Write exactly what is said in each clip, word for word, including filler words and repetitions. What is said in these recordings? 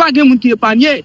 Pa gen moun ki epanye.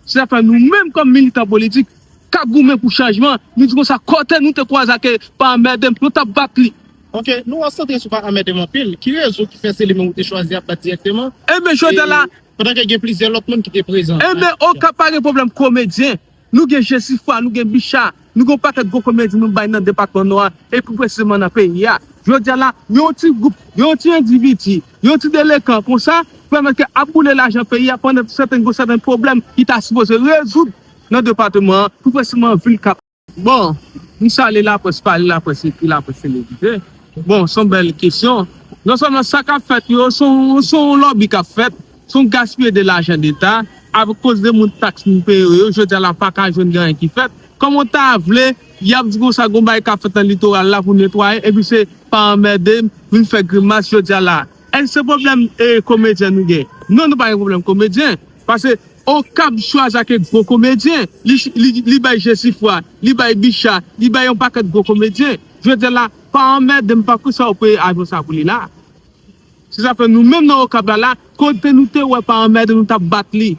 Se sa fè nou menm kòm militan politik k ap goumen pou chanjman, nou di konsa kote nou te kwaze ak Pamède, nou t ap bat li. Ok, nou ansantre sou Pamède anpil. Ki rezon ki fè se li menm ou te chwazi ap bat dirèkteman? Ebyen, jodi a la, pandan ke gen plizyè lòt moun ki te prezan. Ebyen, Okap pa gen pwoblèm komedyen. Nou gen Jesifwa, nou gen Bicha, nou gen yon pakèt gwo komedyen nou bay nan depatman Nò a, e pi presizeman nan peyi a. Jodi a la, yon ti gwoup, yon ti endividi, yon ti delekan konsa, pèmèt ke ap boule lajan peyi a pandan sèten gwo sèten pwoblèm ki ta sipoze rezoud nan depatman an, pi presizeman vil Kap. Bon, m salye laprès, pale laprès, ekri laprès, televize. Bon, se yon bèl kesyon. Non sèlman sa k ap fèt yo, se yon, se yon lòbi k ap fèt, se yon gaspiye de lajan deta, avèk koz de moun taks nou peye yo, jodi a la pa ka jwenn gen anyen ki fèt. Kòman w ta vle, y ap di konsa gon bagay k ap fèt nan litoral la pou netwaye, epi se Pamède vin fè grimas jodi a la. Èske se pwoblèm e, komedyen nou gen? Non, nou pa gen pwoblèm komedyen. Paske Okap chwazi ak gwo komedyen. Li, li, li bay Jesifwa, li bay Bicha, li bay yon pakèt gwo komedyen. Jodi a la, Pamède, m pa kwè sa yo peye avyon sa pou li la. Se sa fè nou menm nan Okap la, la, kote nou te wè Pamède, nou t ap bat li.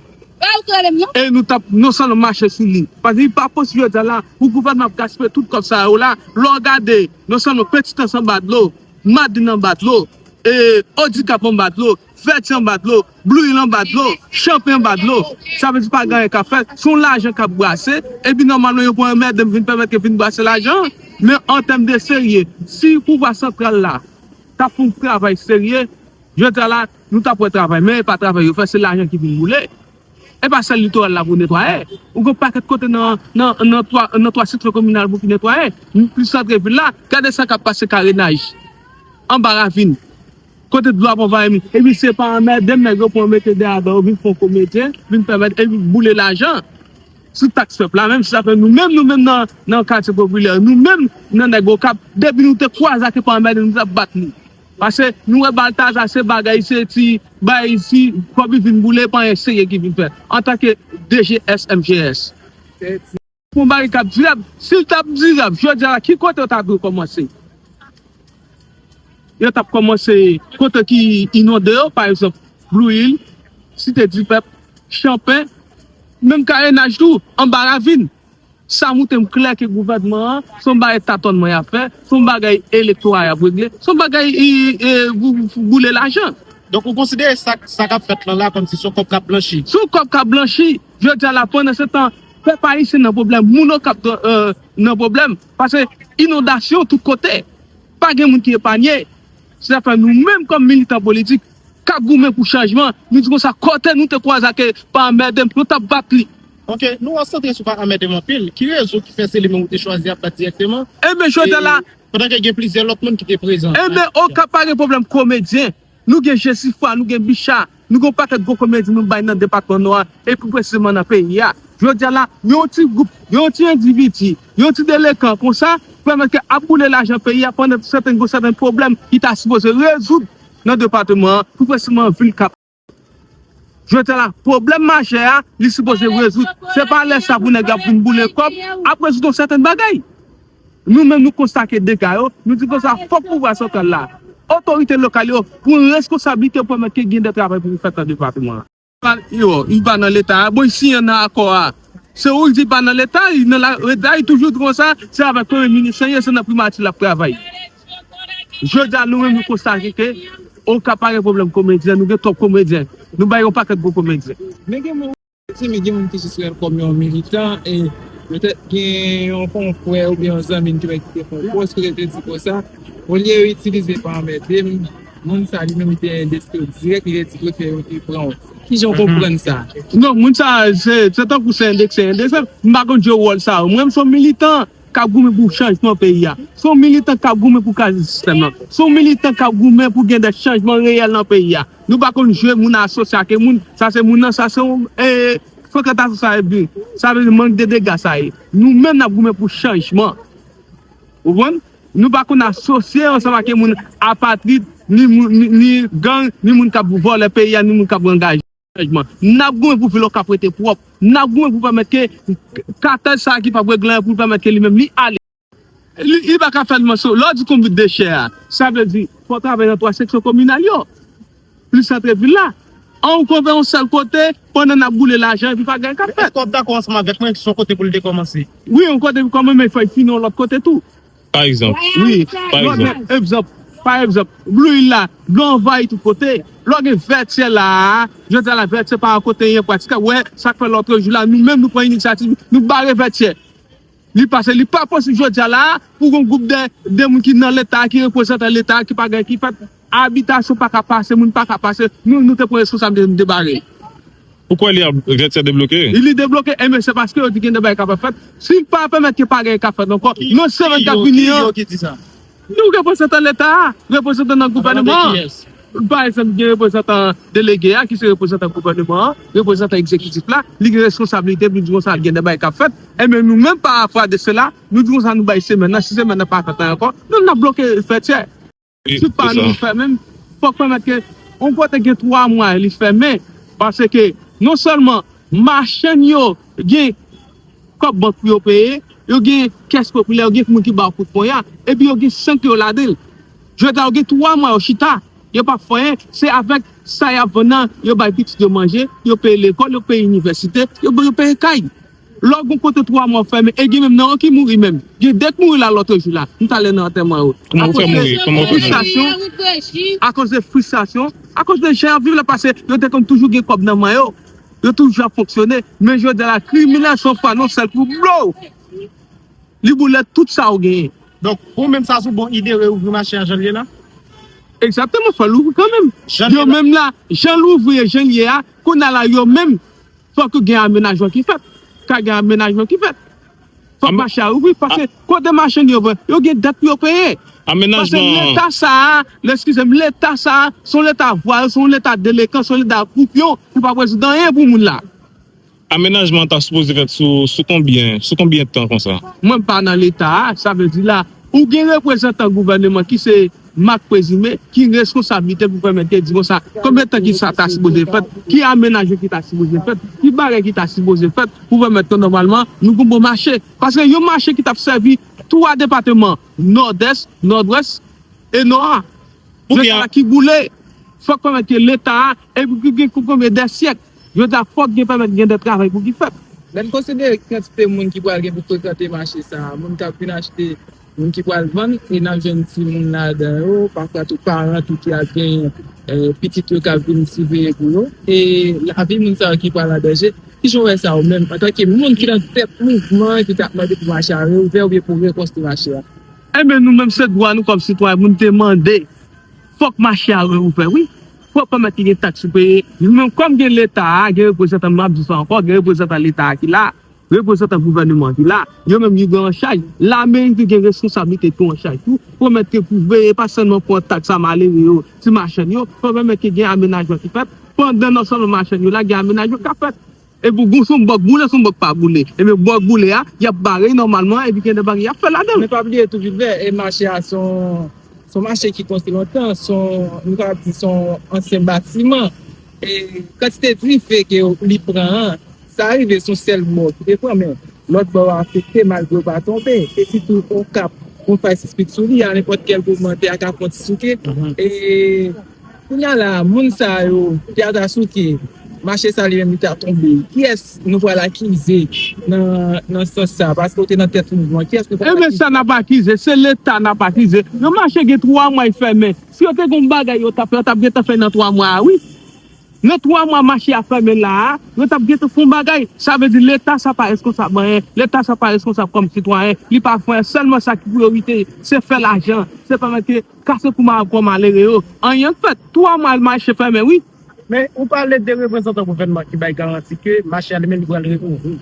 E nou t ap non sèlman mache sou li. Paske li pa posib jodi a la, pou gouvènman ap gaspiye tout kòb sa yo la, lè w gade, non sèlman Petitans anba dlo, Madin anba dlo, e, Odikap anba dlo, Vètyè anba dlo, Blue Hill anba dlo, Chanpy anba dlo. Sa vle di pa gen anyen k ap fèt. Se yon lajan k ap brase. Epi nòmalman yo pran Pamède vin pèmèt ke vin brase lajan. Men an tèm de serye, si pouvwa santral la ta fè yon travay serye, jodi a la, nou t ap wè travay. Men e pa travay yo fè, se lajan ki vin boule. E pa sèl litoral la pou netwaye. Ou gen pakèt kote nan, nan, nan twa, nan twa seksyon kominal pou ki netwaye. Plis antre vil la, gade sa k ap pase Karenaj, anba ravin. Kote dlo ap anvayi moun. Epi se Pamède nèg yo pran mete dèyè adan yo vin fè yon komedyen, vin pèmèt, epi boule lajan sou taks pèp la, menm si sa fè nou menm, nou menm nan, nan katye popilè, nou menm nan nèg Okap, depi nou te kwaze ak Pamède, nou t ap bat li. Paske nou wè Baltaza se bagay, se ti bay, si kòb li vin boule, pa anyen serye ki vin fèt. Antanke D G S M G S. Pou yon bagay k ap dirab, si l t ap dirab, jodi a la, ki kote yo ta dwe kòmanse? Yo t ap kòmanse kote ki inonde yo, pa egzanp, Blue Hill, Site di Pèp, Chanpy, menm Karenaj tou, anba ravin. Sa montre m klè ke gouvènman an, se yon bagay tatònman y ap fè, se yon bagay elektora y ap regle, se yon bagay, e, e, bou-, bou-, boule lajan. Donk, ou konsidere sa, sa k ap fèt lan la kòmsi se yon kòb k ap blanchi? Se yon kòb k ap blanchi. Jodi a la, pandan se tan, pèp ayisyen nan pwoblèm, moun Okap, e, nan pwoblèm. Paske inondasyon tout kote. Pa gen moun ki epanye. Se sa fè nou menm kòm militan politik, k ap goumen pou chanjman, nou di konsa, kote nou te kwaze ak Pamède, nou t ap bat li. Ok, nou ansantre sou Pamède anpil. Ki rezon ki fè se li menm ou te chwazi ap bat dirèkteman? Ebyen, jodi a la, pandan ke gen plizyè lòt moun ki te prezan. Ebyen, Okap pa gen pwoblèm komedyen. Nou gen Jesifwa, nou gen Bicha, nou gen yon pakèt gwo komedyen nou bay nan depatman Nò a, e pi presizeman nan peyi a. Jodi a la, yon ti gwoup, yon ti endividi, yon ti delekan konsa, pèmèt ke ap boule lajan peyi a pandan sèten gwo sèten pwoblèm ki ta sipoze rezoud nan depatman an, pi presizeman vil Kap. Jodi a la, pwoblèm majè a, li sipoze rezoud. Se pa lè sa pou nèg yo ap vin boule kòb, ap rezoud yon sèten bagay. Nou menm, nou konstate dega yo, nou di konsa, fòk pouvwa santral la, otorite lokal yo, pran reskonsablite pou pèmèt ke gen de travay pou fèt nan depatman an. Yo, li pa nan Leta a. Bon, li siyen nan akò a. Se ou ki di li pa nan Leta, li nan la, Leta, li toujou di konsa, se avèk premye minis li ye, se nan primati l ap travay. Jodi a, nou menm, nou konstate ke Okap pa gen pwoblèm komedyen, nou gen twòp komedyen. Nou bay yon pakèt gwo komedyen. Men gen moun, men gen moun ki jis wè l kòm yon militan, e petèt gen yon konfrè oubyen yon zanmi n ki wè ki te fè yon pòs kote l te di konsa, olye yo itilize Pamède, moun sa li menm li te endekse dirèk, li te di prefere yo te pran w. Kijan w konprann sa? Non, moun sa, se, se tankou se endekse, endekse. M pa konn jwe wòl sa yo. Mwen, m se yon militan k ap goumen pou chanjman peyi a. Se yon militan k ap goumen pou kraze sistèm nan. Se yon militan k ap goumen pou gen de chanjman reyèl nan peyi a. Nou pa konn jwe moun asosye ak moun, sa se moun nan, sa se yon, e, frekantasyon sa ye, sa vle di mank de dega sa ye. Nou menm n ap goumen pou chanjman. Ou konprann? Nou pa konn asosye ansanm ak moun apatrid, ni moun, ni, ni gang, ni moun k ap vòlè peyi a, ni moun k ap rangaje chanjman. N ap goumen pou vil Okap rete pwòp. N ap goumen pou pèmèt ke katèl sa a ki p ap regle anyen pou l pèmèt ke li menm li ale. Li, li pa ka fè l manso. Lè w di konbit dechè a, sa vle di fò w travay nan twa seksyon kominal yo. Plis antre vil la. An, ou kontre yon sèl kote, pandan n ap boule lajan, epi pa gen k ap fèt. Èske w ap dakò ansanm avèk mwen, se yon kote pou l te kòmanse? Wi, yon kote pou kòmanse, men fò l fini yon lòt kote tou. Pa egzanp. Wi, pa egzanp. Egzanp, pa egzanp, Blue Hill la, dlo anvayi tout kote. Lè w gen Vètyè la a, jodi a la, Vètyè pa yon kote yon pratik. Wè, sa k fè lòt jou la, nou menm nou pran inisyativ, nou bare Vètyè. Li pase, li pa posib jodi a la a, pou gon gwoup de, de moun ki nan Leta, ki reprezantan Leta, ki pa gen, ki fèt, abitasyon pa ka pase, moun pa ka pase, nou, nou te pran responsablite, nou te bare. Ou kwè li ap, Vètyè debloke? Li debloke, enben se paske yo di gen de bagay k ap fèt. Si l pa pèmèt ke pa gen k ap fèt ankò, nan semèn k ap vini an, nou reprezantan Leta a, reprezantan nan gouvènman an. Pa egzanp, gen reprezantan delege a, ki se reprezantan gouvènman an, reprezantan egzekitif la, li gen responsablite pou l di konsa gen de bagay k ap fèt. Enben nou menm, parafwa de sela, nou di konsa nou bay semèn nan, si semèn nan pa fèt ankò, nou, n ap bloke Vètyè. Si pa nou fèmen, fòk pèmèt ke yon kote gen twa mwa li fèmen, paske non sèlman machann yo gen kòb bank pou yo peye, yo gen kès popilè, yo gen moun ki ba yo kout ponya, epi yo gen sank yo ladan l. Jodi a, yo gen twa mwa yo chita, yo p ap fè anyen, se avèk sa y ap vann nan, yo bay pitit yo manje, yo peye lekòl, yo peye inivèsite, yo, yo peye kay. Lè w gen kote twa mwa w fèmen, e gen menm nan yo ki mouri menm. Gen de k mouri la lòt jou la. M t ale nan antèman yo. Kòman w fè mouri? Kòman w fè mouri? Akoz de fristrasyon, akoz de fristrasyon, akoz de jan y ap viv la, paske yo te konn toujou gen kòb nan men yo. Yo toujou ap fonksyone. Men jodi a la, kriminèl se yon fwa nan sèl kou, blow! Li boule tout sa w genyen. Donk, ou menm sa se yon bon ide reouvri mache a jan l ye la? Egzakteman, fò l ouvri kanmenm. Yo menm la, jan l ouvri e jan l ye a, kounye a la, yo menm, fòk gen amenajman ki fèt. Ka gen amenajman ki fèt. Fòk mache a ouvri, paske kote machann yo vre, yo gen dèt pou yo peye. Paske Leta sa a, eskize m, Leta sa a, se yon Leta vwayou, se yon Leta delekan, se yon Leta koupyon, ki pa rezoud anyen pou moun la. Amenajman an ta sipoze fèt sou, sou konbyen, sou konbyen tan konsa? Mwen m pa nan Leta a, sa vle di la, ou gen reprezantan gouvèneman ki se Mak Prezime, ki responsablite pou pèmèt ke di konsa, konbyen tan ki sa ta sipoze fèt, ki amenajman ki ta sipoze fèt, ki bagay ki ta sipoze fèt, pou pèmèt ke nòmalman, nou gen bon mache. Paske yon mache ki t ap sèvi twa depatman, Nòdès, Nòdwès e Nò a. Jodi a la ki boule, fòk pèmèt ke Leta a, epi ki gen konbyen de syèk, jodi a fòk gen pèmèt gen de travay pou ki fèt. Lè n konsidere kantite moun ki pral gen pou frekante mache sa a, moun k ap vin achte, moun ki pral vann, e n ap jwenn timoun ladan yo, pafwa tou paran tou ki ap gen, eh, pitit yo k ap vin siveye pou yo, e lavi moun sa yo ki pral an danje. Kijan w wè sa ou menm, antanke moun ki nan tèt mouvman ki t ap mande pou mache a reouvè oubyen pou rekonstwi mache a? Enben, nou menm se dwa nou kòm sitwayen pou n te mande. Fòk mache a reouvè, wi. Fòk pèmèt ke gen taks pou peye. Nou menm, kòm gen Leta a, gen reprezantan, m ap di sa ankò, gen reprezantan Leta a ki la, reprezantan gouvèneman an ki la, yo menm yo gen an chaj. Lameri tou gen responsablite tou an chaj tou, pou pèmèt ke pou veye pa sèlman pran taks a malere yo, ti machann yo, fò pèmèt ke gen amenajman ki fèt, pandan non sèlman machann yo la, gen amenajman k ap fèt. Epi gon son bòk boule, son bòk pa boule. Epi bòk boule a, y ap bare nòmalman, epi gen de bagay y ap fè ladan l. Men pa bliye tou vit vè, e mache a son, son mache ki konstwi lontan, son, nou kapab di son ansyen batiman. E kantite dife ke li pran an, sa rive son sèl bò ki te pran, men lòt bò a afekte malgre yo pa tonbe. E sitou Okap, gon fay sismik sou li, a nenpòt kèl moman tè a ka fè yon ti souke. E Kounye a la, moun sa yo, tè a ta souke, mache sa li menm li ta tonbe. Kiyès nou pral akize nan, nan sans sa? Paske w te nan tèt mouvman. Kiyès nou pral akize? Enben, sa n ap akize, se Leta n ap akize. Yon mache gen twa mwa l fèmen. Si yo te gen yon bagay yo t ap fè, yo t ap gentan fè nan twa mwa a, wi. Nan twa mwa mache a fèmen la a, yo t ap gentan fè yon bagay. Sa vle di Leta sa pa reskonsab anyen. Leta sa pa reskonsab kòm sitwayen. Li pa fè anyen. Sèlman sa ki priyorite, se fè lajan. Se pèmèt ke kase kou ma-, kò malere yo. Anyen k fèt. Twa mwa mache fèmen, wi. Men, ou pale de reprezantan gouvènman ki bay garanti ke mache a li menm li pral reouvri.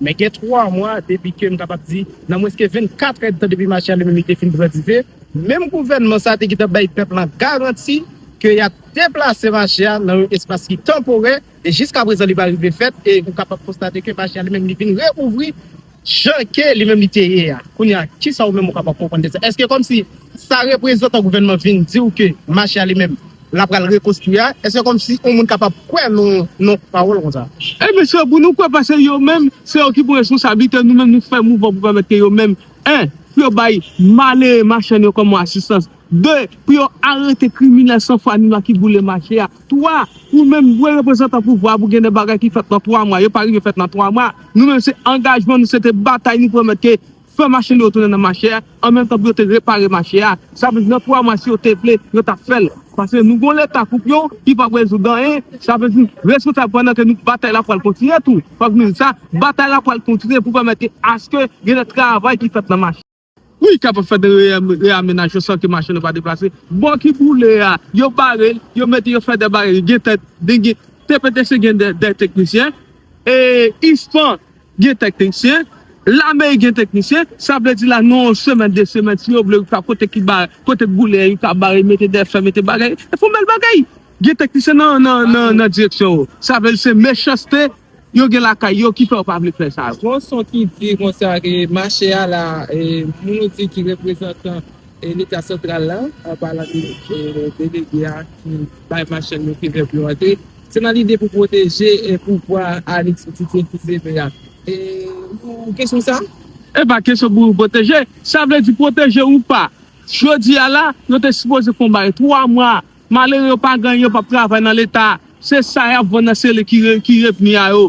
Men gen twa mwa depi ke m kapab di, nan mwens ke vennkat èdtan depi mache a li menm li te fin pran dife, menm gouvènman sa a te gentan bay pèp la garanti ke y ap deplase mache a nan yon espas ki tanporè, e jiskaprezan li pa rive fèt, e ou kapab konstate ke mache a li menm li vin reouvri jan ke li menm li te ye a. Kounye a, kisa ou menm ou kapab konprann de sa? Èske kòmsi sa reprezantan gouvènman vin di w ke mache a li menm l ap pral rekonstwi a? Èske kòmsi yon moun kapab kwè nan, nan pawòl konsa? Ebyen, se pou nou kwè, paske yo menm, se yo ki pran responsablite, nou menm nou fè mouvman pou pèmèt ke yo menm, en, pou yo bay malere machann yo kòm yon asistans. De, pou yo arete kriminèl san fwa ni lwa ki boule mache a. Twa, ou menm, ou reprezantan pouvwa, pou gen de bagay ki fèt nan twa mwa, yo pa rive fèt nan twa mwa. Nou menm, se angajman nou, se te batay nou pwomèt ke fè machann yo tounen nan mache a, an menm tan pou yo te repare mache a. Sa vle di nan twa mwa, si yo te vle, yo t ap fè l. Paske nou gon leta koupyon ki p ap rezoud anyen. Sa vle di responsab pandan ke nou batay la pral kontinye tou. Fòk nou di sa, batay la pral kontinye pou pèmèt ke aske gen de travay ki fèt nan mache. Wi, kapab fè de re- reamenajman san ke machin nan pa deplase. Bò ki boule a, yo bare l, yo mete, yo fè de bagay, gen tèt, gen, gen, T P T C gen de, de teknisyen, e ISPAN gen teknisyen, lameri gen teknisyen, sa vle di la, nan yon semèn, de semèn, si yo vle, yo ka kote ki bare, kote k boule a, yo ka bare, mete de fè, mete bagay, e fè yon bèl bagay. Gen teknisyen nan, nan, nan, nan direksyon yo. Sa vle di se mechanste yo gen lakay yo ki fè yo pa vle fè sa. Gon son ki di konsa ke mache a la, e, moun ou di ki reprezantan, e, Leta santral la, an palan de, e, delege a ki bay machann yo fevè pou yo antre, se nan lide pou pwoteje, e, pouvwa Alix Titien Fils-Aimé a. E, ou kesyon sa? E pa kesyon pou pwoteje. Sa vle di pwoteje ou pa. Jodi a la, yo te sipoze fè yon bagay twa mwa. Malere yo pa gen anyen, yo p ap travay nan Leta. Se sa y ap vann nan, se li ki re- ki revni a yo.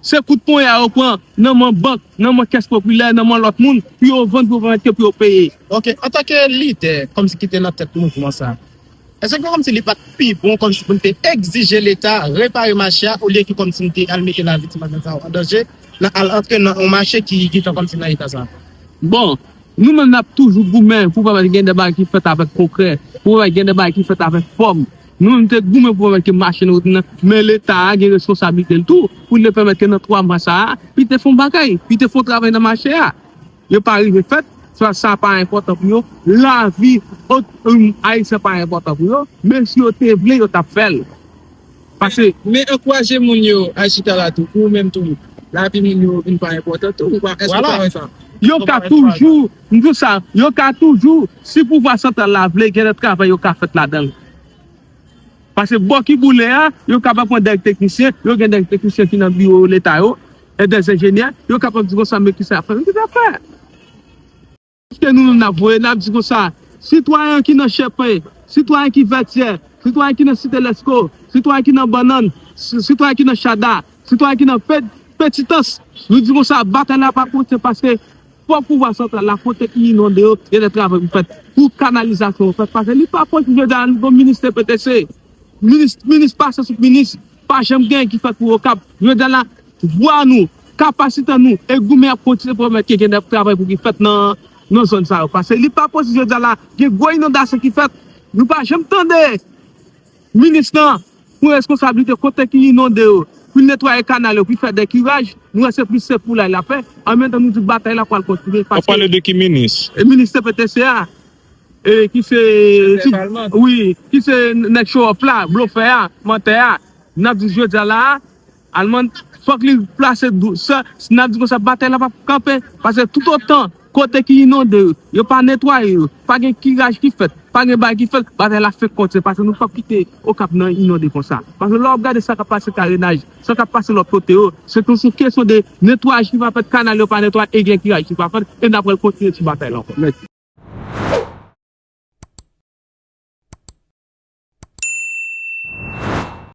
Se kout ponya yo pran nan men bank, nan men kès popilè, nan men lòt moun, pou yo vann, pou yo pèmèt ke pou yo peye. Ok, antanke lidè, kòmsi ki te nan tèt mouvman sa, èske kòmsi li pa t pi bon kòmsi pou n te egzije Leta repare mache a, olye ke kòmsi n te al mete lavi ti madanm sa yo an danje, nan al antre nan yon mache ki gentan kòmsi nan eta sa? Bon, nou menm n ap toujou goumen pou pèmèt gen de bagay ki fèt avèk konkrè, pou pèmèt gen de bagay ki fèt avèk fòm. Nou menm te goumen pou pèmèt ke mache nou nan men Leta a gen responsablite l tou, pou l te pèmèt ke nan twa mwa sa a, li te fè yon bagay, li te fè yon travay nan mache a. Yo pa rive fèt, sa, sa pa enpòtan pou yo. Lavi ot- um, Ayisyen pa enpòtan pou yo, men si yo te vle, yo t ap fè l. Pase men ankouraje moun yo al chita la tou, pou ou menm tou, lavi moun yo vin pa enpòtan tou, ou pa, èske ou pa wè sa? Yo ka toujou, m di w sa, yo ka toujou, si pouvwa santral la vle, gen de travay yo ka fèt ladan l. Pase bò ki boule a, yo kapab pran de teknisyen, yo gen de teknisyen ki nan biwo Leta yo, e de enjenyè, yo kapab di konsa, men kisa y ap fè, men kisa y ap fè. Paske nou menm n ap voye, n ap di konsa, sitwayen ki nan Chèpen, sitwayen ki Vètyè, sitwayen ki nan Site Lèsko, sitwayen ki nan Bannann, si- sitwayen ki nan Chada, sitwayen ki nan Pe- Petitans, nou di konsa, batay la pa konte paske fòk pouvwa santral la, kote ki inonde yo, gen de travay pou fèt, pou kanalizasyon yo fèt, paske li pa posib jodi a nou gon minis T P T C, minis, minis pase sou minis, pa janm gen ki fèt pou Okap. Jodi a la, vwa nou, kapasite nou, e goumen ap kontinye pou pèmèt ke gen de travay pou ki fèt nan, nan zòn sa yo. Paske li pa posib jodi a la, gen gwo inondasyon ki fèt, nou pa janm tande minis lan pran reskonsablite kote ki inonde yo, pou l netwaye kanal yo, pou l fè de kiraj, nou wè se plis se foulay l ap fè. An menm tan nou di batay la pral kontinye. W ap pale de ki minis? E minis T P T C a, e ki se, wi, ki se nèg show off la, blofè a, mantè a. N ap di jodi a la a, Alman, fòk li plase dou- sa, n ap di konsa, batay la p ap kanpe, paske toutotan kote ki inonde yo, yo pa netwaye yo, pa gen kiraj ki fèt, pa gen bagay ki fèt, batay la fenk kontinye, paske nou p ap kite Okap nan inonde konsa. Paske lè w ap gade sa k ap pase Karenaj, sa k ap pase lòt kote yo, se tou sou kesyon de netwayaj ki pa fèt, kanal yo pa netwaye, e gen kiraj ki pa fèt, e n ap pral kontinye sou batay la ankò. Mèsi.